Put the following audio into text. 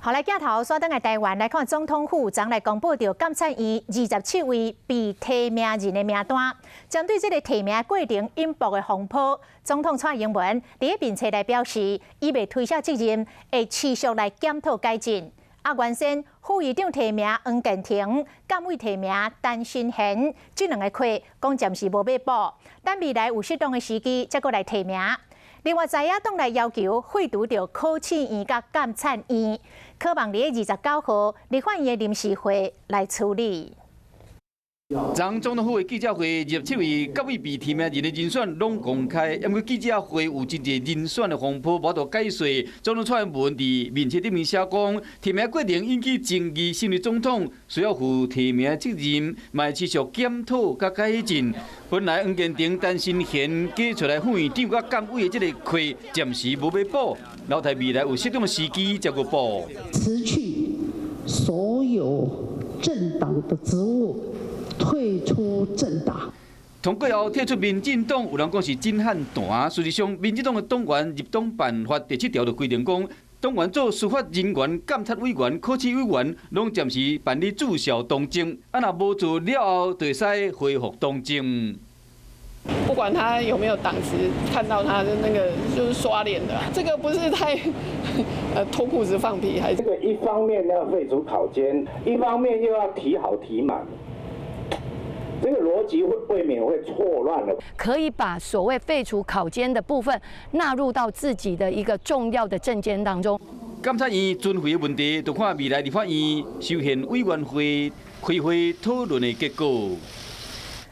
好，來鏡頭煞轉來台灣來看，總統府昨來公布著監察院27位被提名人的名單。針對這个提名過程引爆的風波，總統蔡英文佇咧面冊內表示，伊袂推卸責任，會持續來檢討改進。啊，原先副議長提名黃建庭、監委提名陳新賢，這兩个缺講暫時無欲補，等未來有適當的時機，才閣來提名。另外，在野黨來要求廢除著考試院佮監察院，可望佇29號立法院的臨時會來處理。昨總統府的記者會，27位各位被提名人的人選攏公開，毋過記者會有真濟人選的風波，無法度解說。總統蔡英文佇面冊頂面寫講，提名過程引起爭議，身為總統需要負提名責任，嘛會持續檢討佮改進。本來黃建庭、陳新賢加出來副院長佮監委的這个缺，暫時無欲補，留待未來有適當的時機才閣補。辭去所有政黨的職務。退出政黨。通過後退出民進黨，有人講是真漢彈。事實上，民進黨的黨員入黨辦法第七條就規定講，黨員做司法人員、監察委員、考試委員，攏暫時辦理註銷黨證。啊，若無做了後，就會使恢復黨證。不管他有沒有黨籍，看到他的那個就是刷臉的，這個不是太脫褲子放屁，還是這個一方面要廢除考監，一方面又要提好提滿。這個邏輯會未免會錯亂了。可以把所謂廢除考監的部分納入到自己的一個重要的政見當中。監察院存廢的問題，就看未來立法院修憲委員會開會討論的結果。